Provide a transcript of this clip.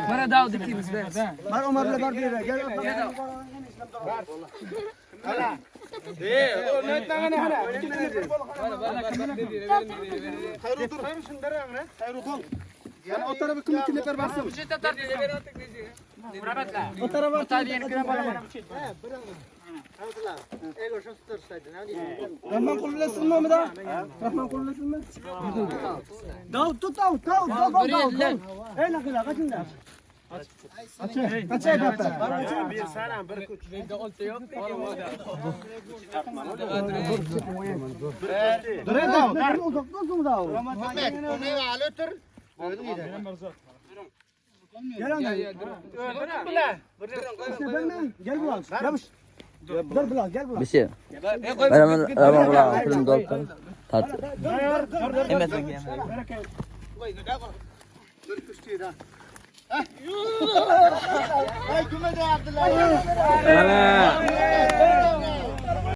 Mara Dawud ikimiz be. Bar Omar'la bar bir yere. Gel. Rahman kullesin mi da? Rahman kullesin mi? Davut tut Davut Davut Davut Davut Davut. Ey nakila kaçın da. Kaç ay kapı? Bir sana bir kuç. Dur Davut. Uzak dursun Davut. Gel anne. İşte ben mi? Gel bulan. Yapış. Dur bulan gel bulan. Bir şey. Rahman Rahman kulağı pulum dolupdan. Tat.